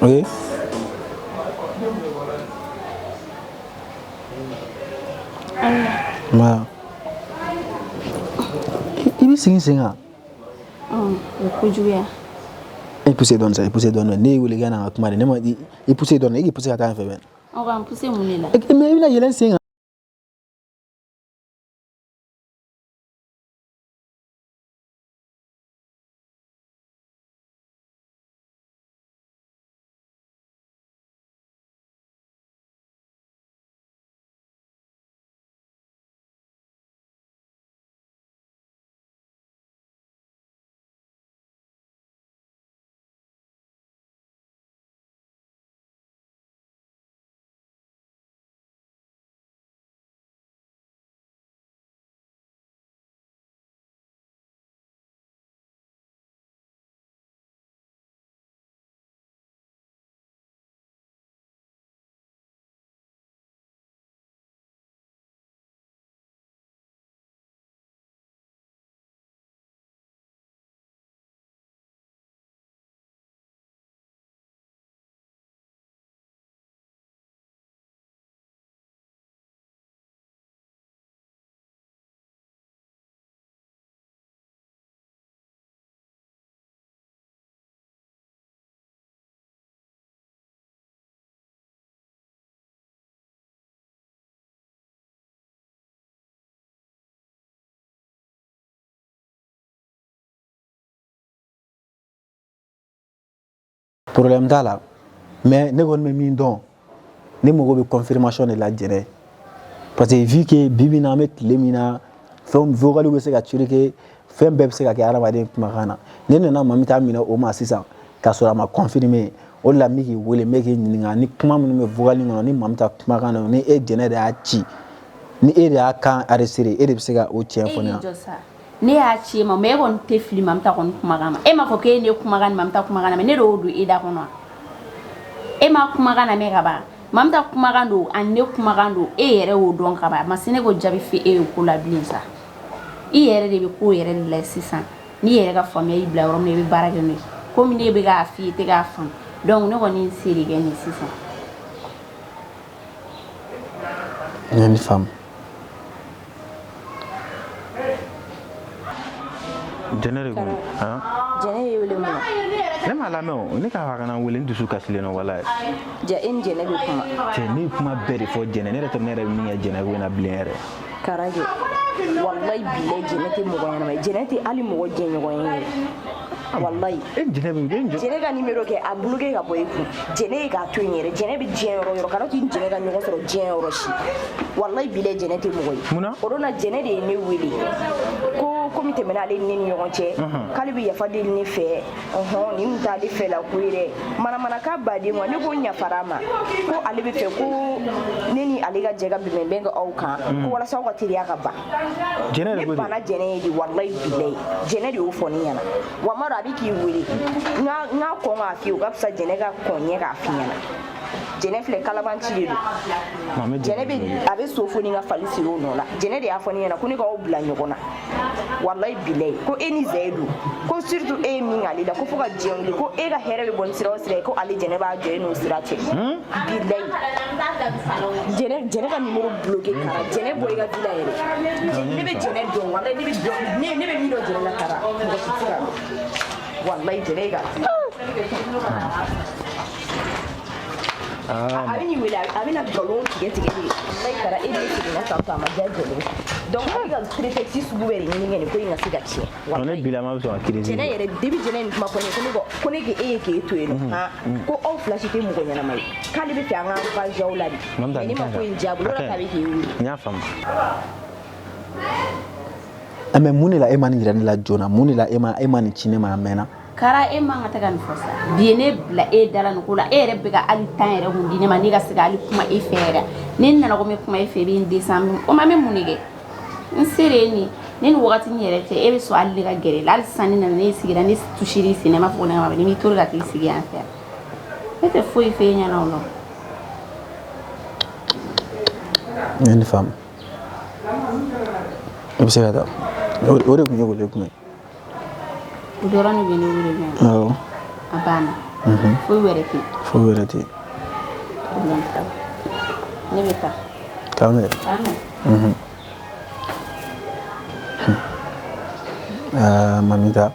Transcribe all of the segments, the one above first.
Oui. Voilà. I b'i sigi sen kan. O ye kojugu ye. E poussé dɔɔni sa, i poussé dɔɔni. Ne y'i wele k'i ka na n ka kuma de. Ne ma i poussé dɔɔni, e k'i poussé ka taa yan fɛ bɛn. Aw ka n poussé mun de la? Mais i bɛna yɛlɛn sen kan. Problème t'a la, mais ne kɔni bɛ min dɔn, ne mago bɛ confirmation de la Jɛnɛ, parce que vu que bi bi in na, an bɛ tile min na, fɛnw vocal bɛ se ka circuler, fɛn bɛɛ bɛ se ka kɛ hadamaden kumakan na. Ne nana maa min t'a minɛ o ma sisan k'a sɔrɔ a ma confirmer. O de la n bɛ k'i wele, n bɛ k'i ɲininka ni kuma minnu bɛ vocal kɔnɔ, ni maa min ta kumakan na, ni e Jɛnɛ de y'a ci, ni e de y'a kan enregistré, e de bɛ se ka o tiɲɛ fɔ ne ɲɛna. Ne y'a ci e ma, mais e kɔni tɛ fili Mamuta kɔni kumakan ma. E m'a fɔ k'e ne kumakan ni Mamuta kumakan na, mais ne de y'o don e da kɔnɔ. E ma kumakan na mɛn ka ban. Mamuta kumakan don ani ne kumakan don, e yɛrɛ y'o dɔn ka ban. Ma se ne ko jaabi f'e ye o ko la bilen sa. I yɛrɛ de bɛ ko yɛrɛ de la sisan. N'i yɛrɛ ka faamuya y'i bila yɔrɔ min na, i bɛ baara kɛ n'o ye. Komi ne bɛ k'a f'i ye, i tɛ k'a faamu. Donc ne kɔni ye n se de kɛ nin sisan. N ye nin faamu. Jɛnɛ de kun han. Jɛnɛ ye wele mun na? Ne m'a lamɛn o, ne k'a fɔ a kana n wele, n dusu kasilen don walayi. Ja e ni Jɛnɛ bɛ kuma. Cɛ, ne ye kuma bɛɛ de fɔ Jɛnɛ, ne yɛrɛ tɛ ne yɛrɛ bɛ min kɛ Jɛnɛ ko in na bilen yɛrɛ. Kara kɛ, walayi bilayi Jɛnɛ tɛ mɔgɔ ɲɛnama ye, Jɛnɛ tɛ hali mɔgɔ jɛɲɔgɔn ye yɛrɛ. Walayi. E Jɛnɛ bɛ e Jɛnɛ ka numéro kɛ a bloqué ka bɔ i kun. Jɛnɛ ye k'a to yen yɛrɛ. Jɛnɛ bɛ diɲɛ yɔrɔ yɔrɔ, kana k'i ni Jɛnɛ ka ɲɔgɔn sɔrɔ diɲɛ yɔrɔ si. Walayi bilayi Jɛnɛ tɛ mɔgɔ ye. Mun na? O don na Jɛnɛ de ye ne wele ko komi tɛmɛna ale ni ne ni ɲɔgɔn cɛ, k'ale bɛ yafa deli ne fɛ, ɔhɔn nin tun t'ale fɛ la ko ye dɛ, manamanakan baden wa. Ne ko n yafara a ma, ko ale bɛ fɛ ko ne ni ale ka jɛ ka bɛnbɛn kɛ aw kan, ko walasa aw ka teriya ka ban. Jɛnɛ de Ne ko ten. banna Jɛnɛ ye de, walayi bilayi Jɛnɛ de y'o fɔ ne ɲɛna. Wa n b'a dɔn a bɛ k'i wele, n ka kɔn k'a f'i ye, o ka fisa Jɛnɛ ka kɔn ɲɛ k'a f'i ɲɛna. Jɛnɛ filɛ, kalabanci de don. Jɛnɛ bɛ a bɛ so foni ka fali siri o nɔ la. Jɛnɛ de y'a fɔ ne ɲɛna ko ne k'aw bila ɲɔgɔn na, walayi bilayi, ko e ni Zayidu, ko surtout e ye min k'ale la, ko fo ka diɲɛ wuli, ko e ka hɛrɛ bɛ bɔ ni sira o sira ye, ko ale Jɛnɛ b'a jɔ e n'o sira cɛ. Bilayi Jɛnɛ, Jɛnɛ ka numéro bloqué. Kara, Jɛnɛ bɔ i ka vie la yɛrɛ. Ne bɛ Jɛnɛ dɔn, walayi ne bɛ dɔn, ne bɛ min dɔn Jɛnɛ la, Kara, mɔgɔ si tɛ se k'a dɔn. Walayi Jɛnɛ ye ka a bɛ n'i wele, a bɛna nkalon tigɛ tigɛ de. Walayi Kara, e de seginna tan tɔ, a ma diya Jɛnɛ ye, donc a bɛ ka prétexte sugu bɛɛ de ɲini kɛ nin ko in ka se ka tiɲɛ. Ne bilama bɛ sɔn ka crise. Jɛnɛ yɛrɛ, depuis Jɛnɛ ye nin kuma fɔ ne ye, ko ne k'e ye k'e to yen nɔ, han, ko aw fila si tɛ mɔgɔ ɲɛnama ye, k'ale bɛ fɛ an k'an venger aw la de. Mais ne ma ko in jaabi o la, k'a bɛ k'e wele. N y'a faamu. Mais mun de la e ma nin yira ne la joona? Mun de la e ma nin ci ne ma a mɛnna? Kara, e man ka tɛ ka nin fɔ sa. Bi ye ne bila e da la nin ko la, e yɛrɛ bɛ ka hali tan yɛrɛ kun di ne ma, ne ka se ka hali kuma e fɛ yɛrɛ. Ne nana ko n bɛ kuma e fɛ, i bɛ n descend. O ma, n bɛ mun de kɛ? N se de ye nin ne ni wagati ni yɛrɛ cɛ, e bɛ sɔn hali ne ka gɛrɛ la. Hali sisan ne nana, ne sigira, ne tusir'i sen na, i m'a fɔ ko ne ka ma, ni m'i to ka t'i sigi yan fɛ, ne tɛ foyi f'e ɲɛna o la. N ye nin faamu, i bɛ se ka taa. O de tun ye wele kun ye. O dɔrɔn de bɛ ne wele mɛ. Awɔ. A banna, foyi wɛrɛ tɛ yen. Foyi. Foyi wɛrɛ tɛ yen. Problème t'a la. Ne bɛ taa. K'an bɛn. K'an bɛn. Mamita,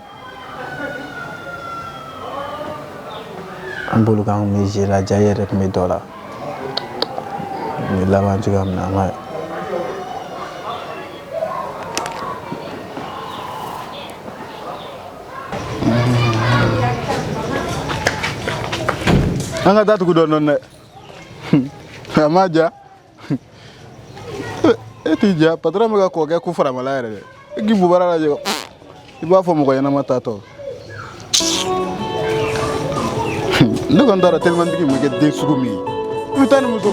an bolo k'an kun bɛ je la, ja i yɛrɛ tun bɛ dɔ la. Nin bɛ laban cogoya min na, an b'a ye. An ka taa tugu dɔɔni dɔɔni dɛ. A ma ja, e t'i ja. Patɔrɔn bɛ ka kɔ kɛ ko faramala yɛrɛ dɛ. E k'i bubara lajɛ, i b'a fɔ mɔgɔ ɲɛnama tatɔ. Ne kɔni t'a dɔn telimantigi bɛ kɛ den sugu min ye. I bɛ taa ni muso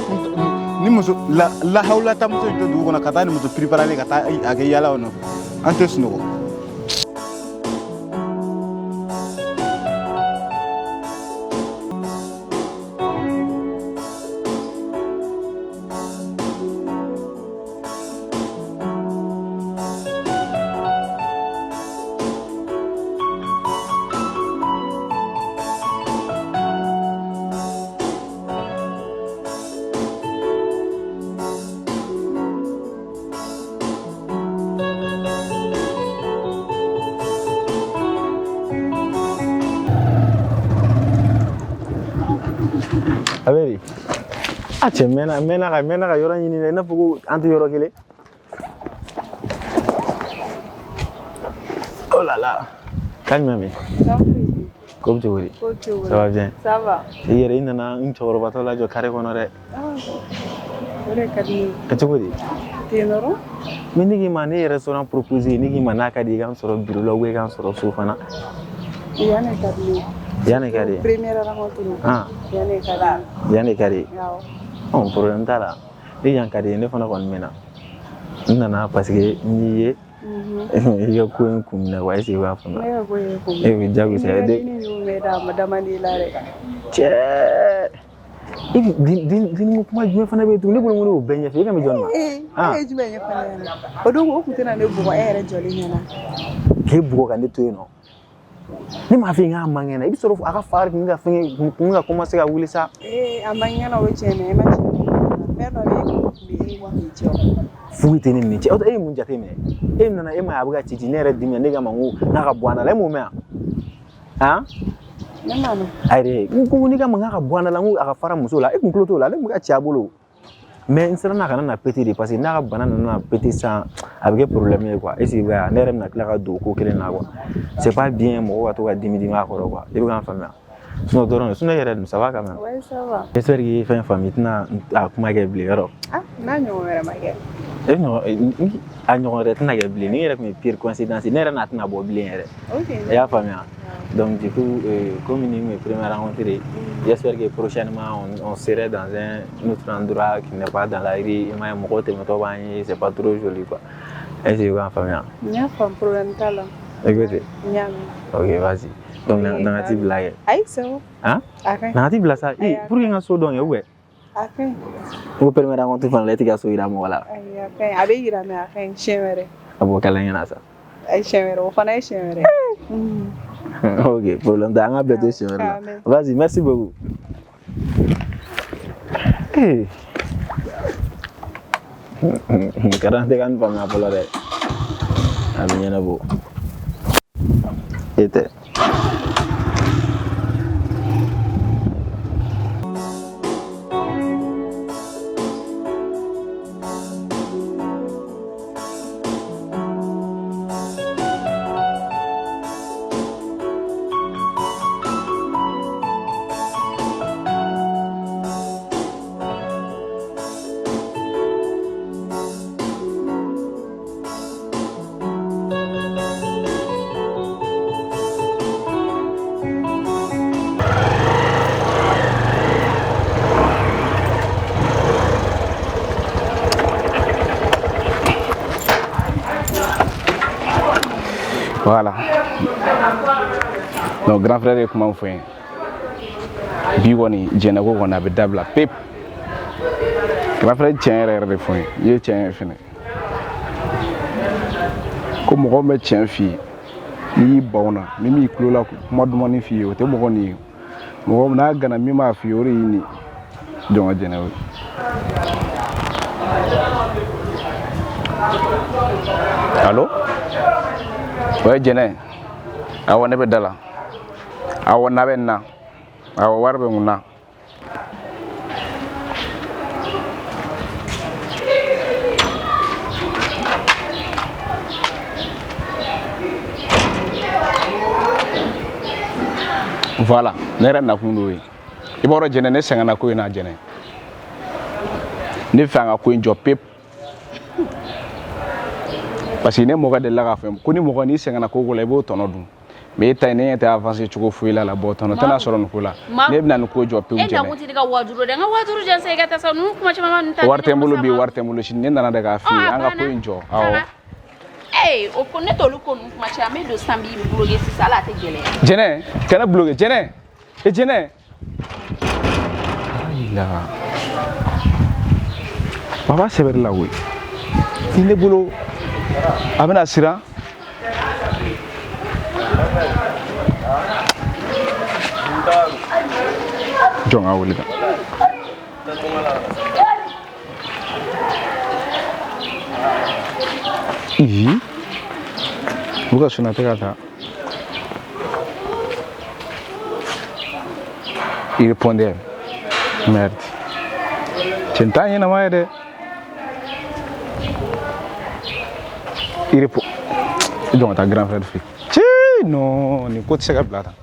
ni muso la lahawula ta muso in to dugu kɔnɔ ka taa ni muso piriparalen ka taa a kɛ yaala o nɔfɛ. An tɛ sunɔgɔ. A bɛ di? A cɛ mɛnna mɛnna ka mɛnna ka yɔrɔ ɲini dɛ, i n'a fɔ ko an tɛ yɔrɔ kelen. Oh là là. Kan jumɛn bɛ yen? Ko bɛ cogo di? Ça va bien? Ça va. I yɛrɛ i nana n cɛkɔrɔbatɔ lajɔ carré kɔnɔ dɛ. O de ka di ne ye. Ka cogo di? Ten dɔrɔn. Mais ne k'i ma ne ye restaurant proposé, ne k'i ma n'a ka di i ka n sɔrɔ bureau la ou i ka n sɔrɔ so fana. Yan de ka di ne ye. Yan de ka di ye? Première rencontre. Ah. Yan de ka di ne ye. Yan de ka di ye? Awɔ. Ɔn, problème t'a la. Ni yan ka di ye, ne fana kɔni bɛ na. N nana parce que n y'i ye. I ka ko in kun minɛ quoi, est ce que i b'a faamuya? Ne ka ko ye kun. E bɛ jagosa ye Ni de. ninnu bɛ da a ma da man di i la dɛ. Cɛ! I den den ko kuma jumɛn fana bɛ yen tuguni? Ne bolo ko ne y'o bɛɛ ɲɛfɔ, e kan bɛ jɔn ma? Ee, Ah. e ye jumɛn ɲɛfɔ ne ɲɛna? O don o tun tɛna ne bugɔ e yɛrɛ jɔlen ɲɛna. K'e bugɔ ka ne to yen nɔ. Ne m'a f'i ye k'a man kɛnɛ. I bɛ sɔrɔ a ka fa kun bɛ ka fɛngɛ kun bɛ ka commencer ka wuli sa. Ee, a man kɛnɛ, o ye tiɲɛ ye, e ma tiɲɛ fɔ ne ɲɛna. Fɛn dɔ bɛ e kun bɛ e wa k'i cɛ o. Foyi tɛ ne ni cɛ. O e ye mun jate minɛ? E nana e ma ye a bɛ ka ci ci, ne yɛrɛ dimina, ne k'a ma n ko n'a ka bɔ an da la, e m'o mɛn wa? Han? Ne m'a mɛn. Ayi dɛ, n ko ne k'a ma k'a ka bɔ an da la, n ko a ka fara muso la, e kun tulo t'o la, ne kun bɛ ka ci a bolo. Mais n siranna a kana na péter de, parce que n'a ka bana nana na péter sisan, a bɛ kɛ problème ye quoi. Est ce que i b'a ye? Ne yɛrɛ bɛna tila ka don o ko kelen na quoi. C'est pas bien mɔgɔw ka to ka dimi dimi a kɔrɔ quoi. I bɛ k'an faamuya? Sinon dɔrɔn, sinon e yɛrɛ dun, ça va quand même? Ouais, ça va. J'espère que i ye fɛn faamu, i tɛna a kuma kɛ bilen yɔrɔ. Ah, n'a ɲɔgɔn wɛrɛ ma kɛ. E ɲɔgɔn a ɲɔgɔn wɛrɛ tɛna kɛ bilen. Ni yɛrɛ tun ye pire coïncidence, ne yɛrɛ n'a tɛna bɔ bilen yɛrɛ. Ok. I y'a faamuya? Donc du coup, comme ni ye première rencontre, j'espère que prochainement on serait dans un autre endroit qui n'est pas dans la rue. I m'a ye, mɔgɔw tɛmɛtɔ b'an ye, c'est pas trop joli quoi. Est-ce que i b'a faamuya? N y'a faamu, problème t'a la. Écoute, N y'a mɛn. ok, vas-y. Donc na ka t'i bila kɛ. Ayi, c'est bon. Hein? A ka ɲi. Na ka t'i bila sa. Eh, pour que n ka so dɔn kɛ ou bien? A ka ɲi. N ko première rencontre fana la, e t'i ka so yira mɔgɔ la. Ayi, a ka ɲi. A bɛ yira mais a ka ɲi siɲɛ wɛrɛ. A b'o kɛla ɲɛna sa. Ayi, siɲɛ wɛrɛ, o fana ye siɲɛ wɛrɛ. Ok, problème t'a, an ka bɛɛ to siɲɛ wɛrɛ la. Vas-y, merci beaucoup. Eh. Karan tɛ ka nin faamuya fɔlɔ dɛ. A bɛ ɲɛnabɔ. E tɛ. Voilà. Donc grand frère ye kuma min fɔ n ye bi kɔni, jɛnɛko kɔni a bɛ dabila pewu. Grand frère ye tiɲɛ yɛrɛ yɛrɛ de fɔ n ye. I ye tiɲɛ ye fɛnɛ ko mɔgɔ min bɛ tiɲɛ f'i ye, n'i y'i ban o na, ni min y'i tulo la kuma dumanni f'i ye, o tɛ mɔgɔ nin ye. Mɔgɔ n'a gana min b'a f'i ye, o de y'i ni jɔn ka Jɛnɛ wele. Allo, o ye Jɛnɛ. Awɔ, ne bɛ da la. Awɔ, na bɛ n na. Awɔ, wari bɛ n kun na. Voilà, ne yɛrɛ nakun d'o ye. I b'a dɔn Jɛnɛ, ne sɛgɛnna ko in na. Jɛnɛ, ne fɛ an ka ko in jɔ pewu, parce que ne mɔkɛ delila k'a fɔ ko ni mɔgɔ n'i sɛgɛnna ko o ko la, i b'o tɔnɔ dun. Mais e ta in, ne ɲɛ tɛ avancer cogo foyi la la. Bon, tɔnɔ tɛna sɔrɔ nin ko la. Ne bɛna nin ko jɔ pewu. E nakun Jɛnɛ, tɛ ne ka wajulu dɛ. N ka wajulu jansa, i ka taa sa, ninnu kuma caman ma ninnu ta. Wari tɛ n bolo bi, wari tɛ n bolo sini. Ne nana de k'a f'i ye, an ka ko in jɔ. Awɔ. Ee, o ko ne t'olu ko ninnu kuma caman. N bɛ don sisan, b'i bloquer sisan, hali a tɛ gɛlɛya. Jɛnɛ, kana bloquer. Jɛnɛ, e Jɛnɛ. Ayiwa, baba sɛbɛri la koyi. Ni ne bolo, a bɛna siran. Jɔn ka wele kan. Ii, u ka suna tɛ ka taa. Il répondait. Merde. Cɛ n t'a ɲɛnama ye dɛ. Il répond. I jɔn ka taa grand frère fɛ. Cɛ, non, nin ko tɛ se ka bila tan.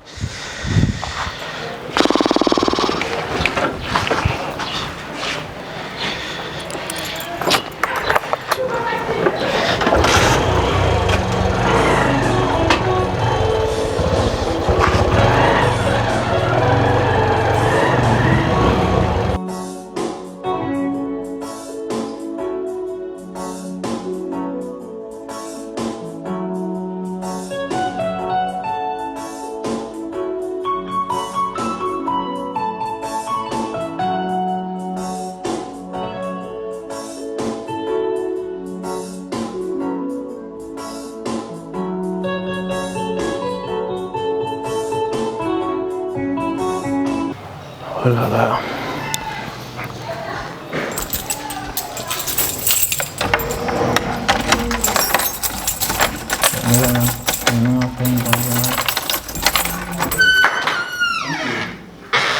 Oh là là.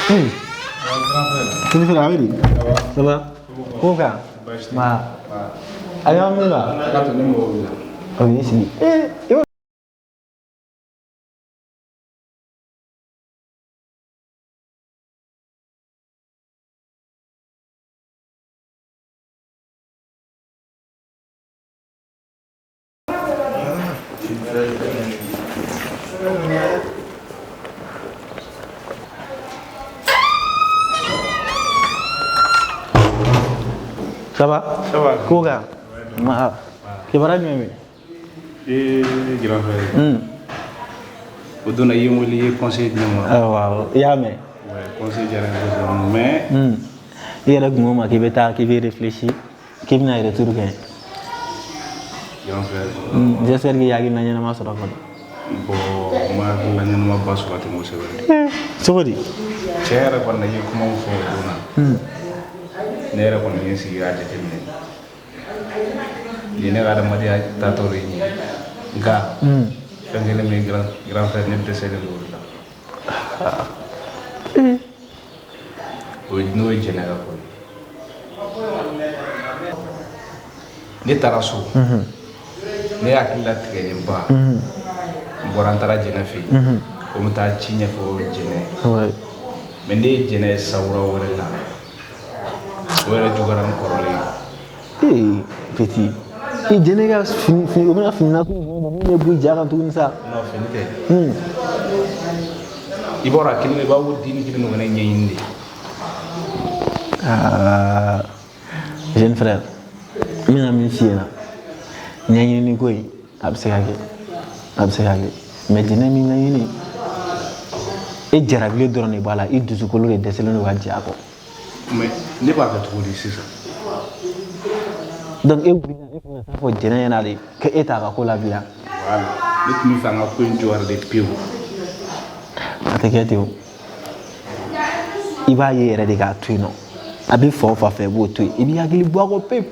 Hey. Kini fɛ a bɛ di? Ça va? Ko kan? Ma. A y'an min la? O y'i sigi. Eh, i b'a Ça va? Ça va. Ko kan? Ma. Kibaruya jumɛn bɛ yen? Ee, grand frère. O don na, i ye n wele, i ye conseil di ne ma. Awɔ, i y'a mɛn. Ouais, conseil diyara n ye kosɛbɛ, mais I yɛrɛ kun ko n ma k'i bɛ taa, k'i bɛ réfléchir, k'i bɛna retour kɛ. Grand frère. J'espère que i ye hakilina ɲɛnama sɔrɔ kɔni. Bon, n ma hakilina ɲɛnama ba sɔrɔ ten kosɛbɛ. Cogo di? Cɛ yɛrɛ kɔni na, i ye kuma min fɔ o don na, ne yɛrɛ kɔni ye n sigi k'a jateminɛ. Nin ye ne ka adamadenya taatɔ de ye nin ye. Nka fɛn kelen min, grand frère, ne dɛsɛlen don o de la. O ye n'o ye Jɛnɛ ka ko ye. Ne taara so, ne hakili latigɛlenba, n bɔra, n taara Jɛnɛ fɛ yen ko n bɛ taa ci ɲɛfɔ Jɛnɛ. Mais ne ye Jɛnɛ ye sawura wɛrɛ la, o yɛrɛ juguyara ni kɔrɔlen ye. Ee, petit. I Jɛnɛ ka fini fini, o bɛna fini na min bɛ bɔ i ja kan tuguni sa. Non, fini tɛ. I b'a dɔn, a kelen i b'a fɔ dimi kelen don ka ne ɲɛɲini de. Ah, jeune frère, n bɛna min f'i ɲɛna, ɲɛɲinini ko in, a bɛ se ka kɛ, a bɛ se ka kɛ, mais Jɛnɛ min ɲɛɲini, e jarabilen dɔrɔn de b'a la, i dusukolo de dɛsɛlen don ka jɛ a kɔ. Mais ne b'a kɛ cogo di sisan? Donc e wulila, e tun ka taa fɔ Jɛnɛ ɲɛna de ko e t'a ka ko labila. Voilà, ne tun bɛ fɛ an ka ko in jɔ yɛrɛ de pewu. A tɛ kɛ ten o. I b'a ye yɛrɛ de k'a to yen nɔ. A bɛ fan o fan fɛ, i b'o to yen. I b'i hakili bɔ a kɔ pewu.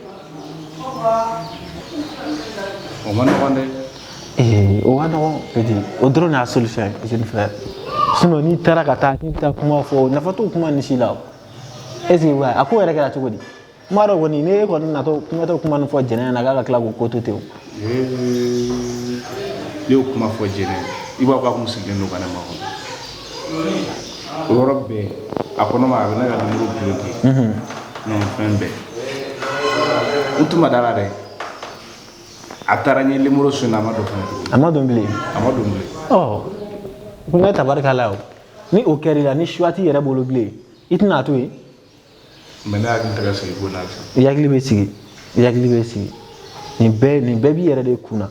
O ma nɔgɔn dɛ. Ee, o ka nɔgɔn petit, o dɔrɔn de y'a solution ye, jeune frère. Sinon n'i taara ka taa k'i bɛ taa kuma fɔ, nafa t'o kuma nin si la o. Est ce que a ko yɛrɛ kɛra cogo di? N b'a dɔn kɔni, n'e kɔni natɔ kuma tɛ kuma nin fɔ Jɛnɛ ɲɛna k'a ka tila k'o ko to ten o. Ne y'o kuma fɔ Jɛnɛ, i b'a fɔ k'a kun sigilen don ka ne makɔnɔ. O yɔrɔ bɛɛ, a ko ne ma a bɛ ne ka numéro bloqué. Non, fɛn bɛɛ. N tun ma da la dɛ. A taara n ye numéro sonné, a ma don fɛnɛ tuguni. A ma don bilen. A ma don bilen. Ɔ, ne tabarikala o. Ni o kɛr'i la, ni choix t'i yɛrɛ bolo bilen, i tɛna a to yen. Mais ne hakili tɛ ka sigi ko n'a sisan. I hakili bɛ sigi, i hakili bɛ sigi. Nin bɛɛ b'i yɛrɛ de kun na.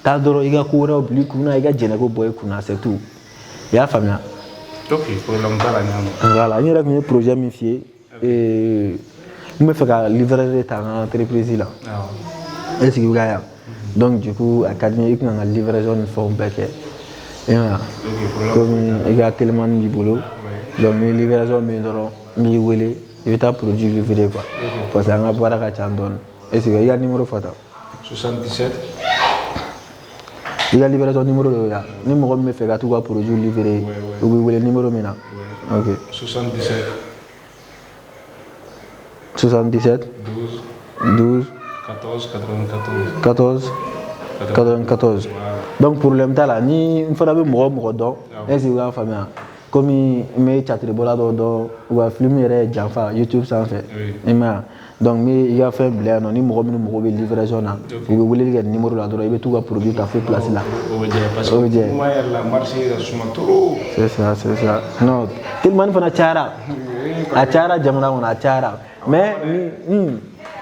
Taa dɔrɔn, i ka ko wɛrɛw bila i kun na, i ka jɛnɛko bɔ i kun na, c'est tout. I y'a faamuya? Ok, problème t'a la, n y'a mɛn. Voilà, n yɛrɛ tun ye projet min f'i ye, n bɛ fɛ ka livreur de ta n ka entreprise la. Awɔ. Est ce que i bɛ ka yan? Donc du coup, a ka di n ye i kun ka n ka livraison ni fɛnw bɛɛ kɛ. I m'a ye? Ok, problème. Komi i ka telimani b'i bolo, donc ni livraison bɛ yen dɔrɔn, n b'i wele, i bɛ taa produit livrer quoi. Parce que an ka baara ka ca dɔɔni. Est ce que i ka numéro fɔ tan? 77. I ka livraison numéro de yan. Ni mɔgɔ min bɛ fɛ ka t'u ka produit livrer, u b'i wele numéro min na. Ok. 77. 77. 12. 12. 14 94. 14 94. Donc problème t'a la, ni n fana bɛ mɔgɔ o mɔgɔ dɔn, est ce que i b'a faamuya? Komi n bɛ catiribɔla dɔw dɔn, u ka film yɛrɛ ye janfa YouTube sanfɛ. I m'a ye? Donc n bɛ i ka fɛn bila yan nɔ, ni mɔgɔ minnu mago bɛ livraison na, u bɛ weleli kɛ numéro la dɔrɔn, i bɛ t'u ka produit ta fo place la. O bɛ diya parce que O bɛ diya. kuma yɛrɛ la, marché ka suma trop. C'est ça, c'est ça. Non, telimani fana cayara. A cayara jamana kɔnɔ, a cayara. Mais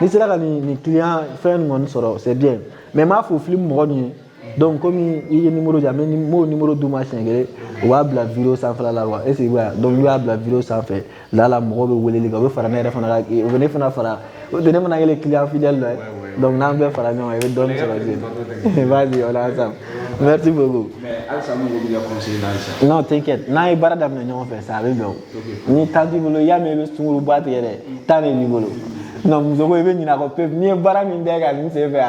ni sera ka nin client fɛn nin kɔni sɔrɔ, c'est bien. Mais n b'a fɔ film mɔgɔ ninnu ye. Donc komi i ye numéro di yan, n b'o numéro d'u ma siɲɛ kelen, u b'a bila vidéo sanfɛla la quoi. Est ce que i b'a ye? Donc n'u y'a bila vidéo sanfɛ, la la mɔgɔw bɛ weleli kɛ, u bɛ fara ne yɛrɛ fana kan, u bɛ ne fana fara, o tɛ ne fana kɛlen client fidèle dɔ ye. Donc n'an bɛɛ fara ɲɔgɔn kan, i bɛ dɔɔnin sɔrɔ sisan. Vas-y, on est ensemble. Merci beaucoup. Mais halisa n mago b'i ka conseil la halisa. Non, t'inquiète, n'an ye baara daminɛ ɲɔgɔn fɛ sa, a bɛ bɛn o. Ni temps t'i bolo, i y'a mɛn i bɛ sunkuruba tigɛ dɛ, temps de b'i bolo. Non, muso ko i bɛ ɲinɛ a kɔ pewu. N'i ye baara min bɛɛ ka nin sen fɛ,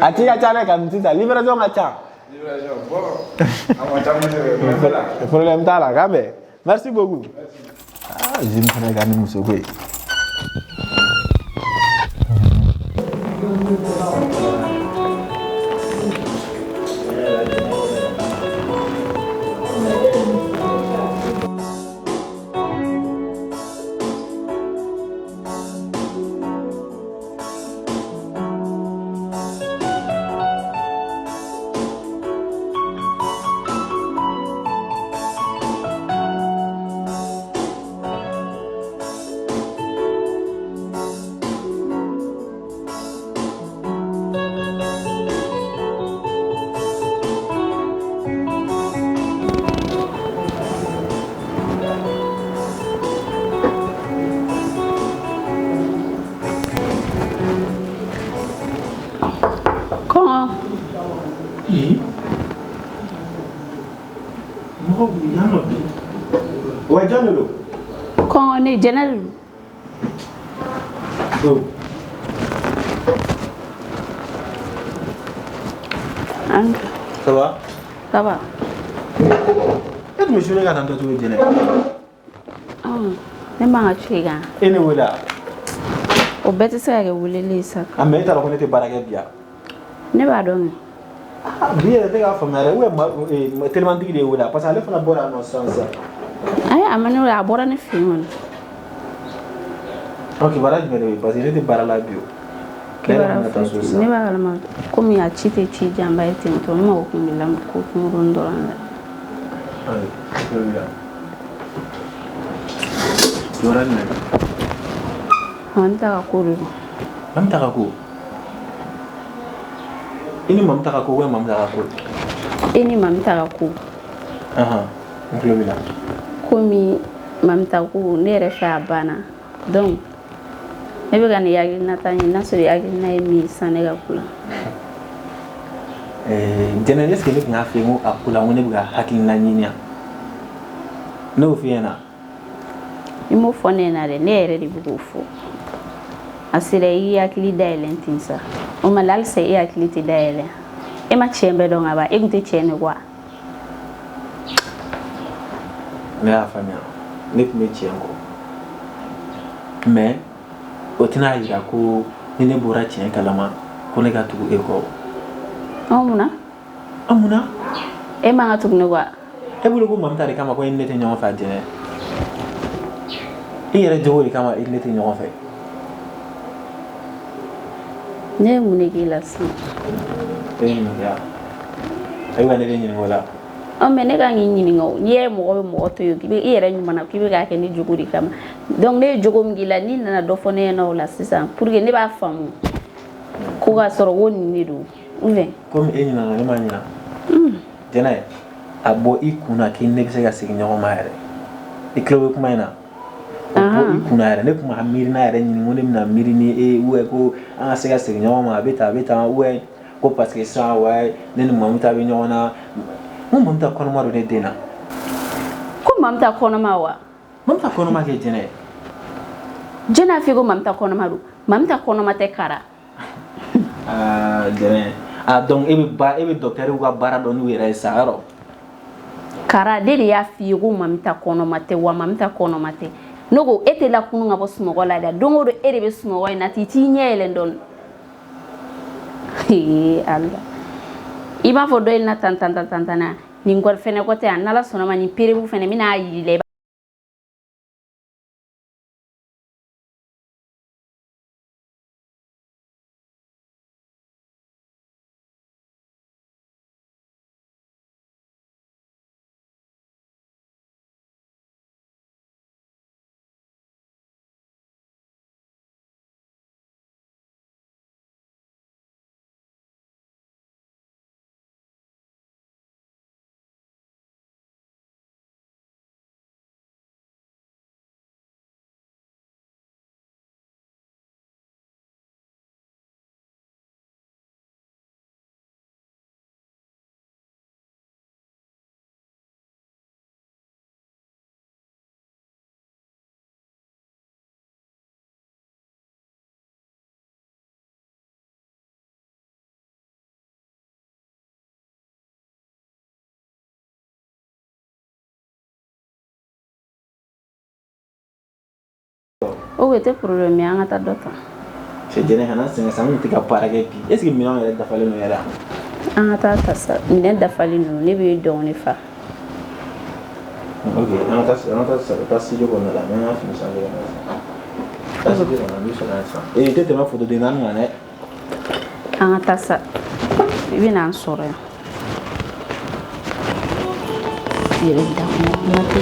a ci ka ca dɛ, ka nin sisan livraison ka ca. Livraison, bon, a ma ca kosɛbɛ, mais voilà. Problème t'a la, k'an bɛn. Merci beaucoup. Ah, Jim fana ka ni muso ko ye. Kɔngɔ. Mɔgɔ yan nɔ bi. Wa jɔn de don? Kɔngɔ, ne Jɛnɛ de don. Oh. An Ça va? Ça va. E tun bɛ sule ka na n datugu, Jɛnɛ. Ne man ka ci kan. E ne wele wa? O bɛɛ tɛ se ka kɛ weleli ye sa. A mais e t'a dɔn ko ne tɛ baara kɛ bi yan. Ne b'a dɔn kɛ. Ah, bi yɛrɛ tɛ k'a faamuya dɛ, ou bien telimantigi de ye wele wa? Parce que ale fana bɔra yan nɔ sisan sisan. Ayi, a ma ne wele, a bɔra ne fɛ yen kɔni. Ɔ, kibaruya jumɛn de bɛ yen? Parce que ne tɛ baara la bi o. Ne yɛrɛ bɛna taa so sisan. Ne b'a kalama komi a ci tɛ ci janba ye ten tɔ, n mago tun bɛ la ko kunkuruni dɔrɔn de la. Ayi, tulo b'i la. Kibaruya jumɛn? Mami ta ka ko de don. Mami ta ka ko? I ni Mami ta ka ko ou bien Mami ta ka ko? E ni Mami ta ka ko. Ahan, n tulo b'i la. Komi Mami ta ko, ne yɛrɛ fɛ a banna, donc ne bɛ ka nin hakilinata ɲini, n'a sɔrɔ hakilina ye min ye sisan ne ka ko la. Jɛnɛ, est ce que ne tun y'a f'i ye ko a ko la, ko ne bɛ ka hakilina ɲini yan? Ne y'o f'i ɲɛna. I m'o fɔ ne ɲɛna dɛ, ne yɛrɛ de bɛ k'o fɔ. A sera i y'i hakili dayɛlɛ ten sa. O ma la halisa e hakili tɛ dayɛlɛ. E ma tiɲɛ bɛɛ dɔn ka ban, e tun tɛ tiɲɛ de kɔ wa? Ne y'a faamuya, ne tun bɛ tiɲɛ kɔ, mais o tɛna yira ko ni ne bɔra tiɲɛ kalama ko ne ka tugu e kɔ. Ɔ mun na? A mun na? E man ka tugu ne kɔ wa? E bolo ko Mamuta de kama ko e ni ne tɛ ɲɔgɔn fɛ a jɛnɛ. I yɛrɛ jogo de kama i ni ne tɛ ɲɔgɔn fɛ. Ne ye mun de k'i la sisan? E ye mun kɛ yan? E bɛ ka ne de ɲininka o la. Ɔ mais ne kan k'i ɲininka o. N'i ye mɔgɔ bɛ mɔgɔ to yen k'i bɛ i yɛrɛ ɲuman na k'i bɛ k'a kɛ ne jogo de kama. Donc ne ye jogo min k'i la, n'i nana dɔ fɔ ne ɲɛna o la sisan pour que ne b'a faamu ko k'a sɔrɔ ko nin de don ou bien. Komi e ɲinana, ne ma ɲina. Jɛnɛ, a bɔ i kun na k'i ne bɛ se ka segin ɲɔgɔn ma yɛrɛ. I tulo bɛ kuma in na. O bɔ i kun na yɛrɛ. Ne tun ma miirina yɛrɛ ɲini ko ne bɛna miiri ni e ye ou bien ko an ka se ka segin ɲɔgɔn ma, a bɛ tan, a bɛ tan, ou bien ko parce que sisan ouais ne ni Mamuta bɛ ɲɔgɔn na. N ko Mamuta kɔnɔma don ne den na. Ko Mamuta kɔnɔma wa? Mamuta kɔnɔma kɛ Jɛnɛ. Jɛnɛ y'a f'i ko Mamuta kɔnɔma don. Mamuta kɔnɔma tɛ Kara. Aa Jɛnɛ, ah donc e bɛ ba e bɛ docteur ka baara dɔn n'u yɛrɛ ye sa yɔrɔ. Kara, ne de y'a f'i ye ko Mamuta kɔnɔma tɛ wa Mamuta kɔnɔma tɛ. Ne ko e tɛ lakunu ka bɔ sunɔgɔ la dɛ. Don o don e de bɛ sunɔgɔ in na t'i t'i ɲɛ yɛlɛ dɔɔni. Ee Ala. I b'a fɔ dɔ in na tan tan tan tan tan na. Nin kɔni fɛnɛ kɔ tɛ yan, n'Ala sɔnna ma nin preuve fɛnɛ n bɛna yir'i la. O tɛ problème ye, an ka taa dɔ ta. Cɛ Jɛnɛ, kana sɛgɛn sa, n kun tɛ ka baara kɛ bi. Est ce que minɛnw yɛrɛ dafalen don yɛrɛ? An ka taa ta sa, minɛn dafalen don, ne bɛ dɔɔnin fa. Ok, an ka taa, an ka taa, taa studio kɔnɔna la, n ka fini sanfɛ ka na sisan. Taa studio kɔnɔ, n b'i sɔrɔ yan sisan. Ee, i tɛ tɛmɛ photo den naani kan dɛ. An ka taa sa, i bɛ na an sɔrɔ yan. Yɛrɛ da kɔnɔ kuma tɛ.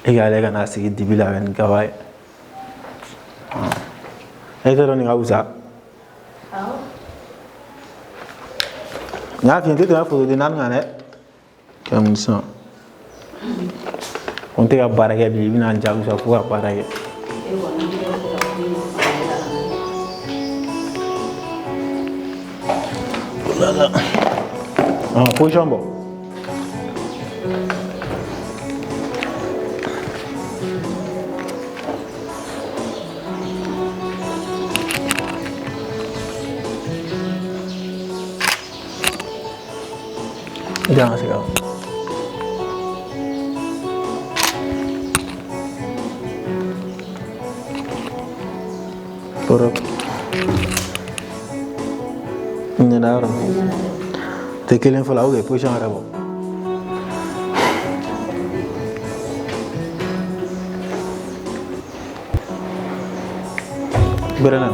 E k'ale ka n'a sigi dibi la ni kaba ye. E t'a dɔn nin ka fisa. N y'a f'i ye, n tɛ tɛmɛ photo den naani kan dɛ. Kɛ mun sisan? Ko n tɛ ka baara kɛ bi, i bɛna n jagosa fo ka baara kɛ. Oh là là. Ah, position bɔ. I kan ka se ka Kɔrɔ. N ɲɛna yɔrɔ. Tɛ kelen fɔlɔ, ok, position yɛrɛ bɔ. Gbɛrɛ na.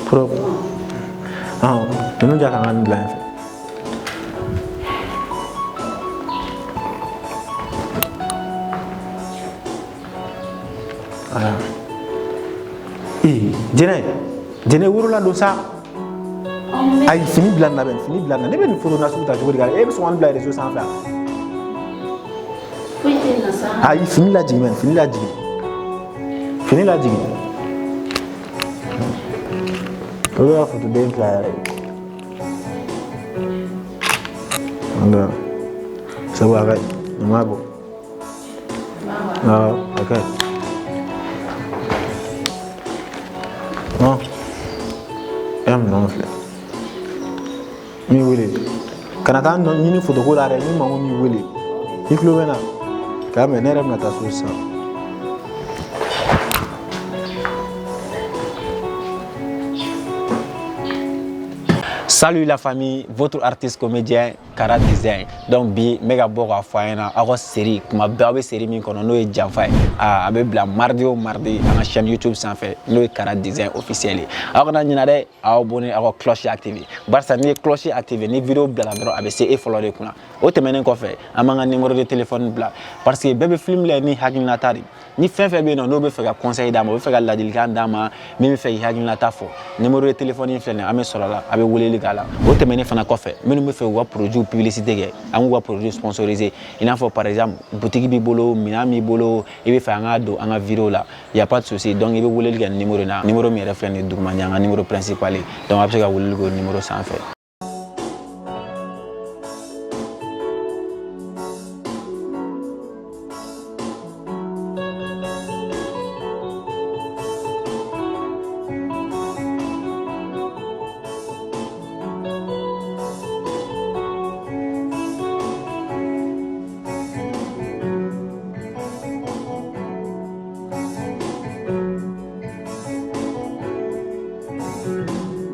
Propre. Ninnu ja ka n ka nin bila yan fɛ. Voilà. Ee, Jɛnɛ, Jɛnɛ worola don sa. Ayi, fini bila nin na bɛ, fini bila nin na. Ne bɛ nin photo nasugu ta cogo di ka e bɛ sɔn ka nin bila réseau sanfɛ wa? Foyi tɛ nin na sa. Ayi, fini lajigin bɛ, fini lajigin. Fini lajigin. Olu y'a photo den fila yɛrɛ ye. Voilà. C'est bon, a ka ɲi. Nin ma bɔ. Awɔ, a ka ɲi. Hɔn. E ka minɛnw filɛ. N b'i wele. Kana taa nɔ ɲini photo ko la dɛ, ni maa min wele. I tulo bɛ n na? K'a mɛn, ne yɛrɛ bɛna taa so sisan. Salut la famille, votre artiste comédien Kara Design. Donc bi n bɛ ka bɔ k'a fɔ a ɲɛna aw ka série kuma bɛɛ aw bɛ série min kɔnɔ n'o ye janfa ye. A bɛ bila mardi o mardi an ka chaîne YouTube sanfɛ n'o ye Kara Design officiel ye. Aw kana ɲinɛ dɛ, aw abonné, aw ka cloche activer. Barisa n'i ye cloche activer, ni vidéo bilala dɔrɔn a bɛ se e fɔlɔ de kunna. O tɛmɛnen kɔfɛ, an b'an ka numéro de téléphone bila parce que bɛɛ bɛ film lajɛ ni hakilinata de. Ni fɛn fɛn bɛ yen nɔ n'o bɛ fɛ ka conseil d'a ma, o bɛ fɛ ka ladilikan d'a ma, min bɛ fɛ k'i hakilinata fɔ, numéro de téléphone in filɛ nin ye, an bɛ sɔrɔ a la, a bɛ weleli k'a la. O tɛmɛnen fana kɔfɛ, minnu bɛ fɛ k'u ka produit publicité kɛ, an k'u ka produit sponsoriser, i n'a fɔ par exemple boutique b'i bolo, minɛn b'i bolo, i bɛ fɛ an k'a don an ka vidéo la, y a pas de souci. Donc i bɛ weleli kɛ numéro in na, numéro min yɛrɛ filɛ nin ye duguma, nin y'an ka numéro principal ye. Donc a bɛ se ka weleli kɛ o numéro sanfɛ.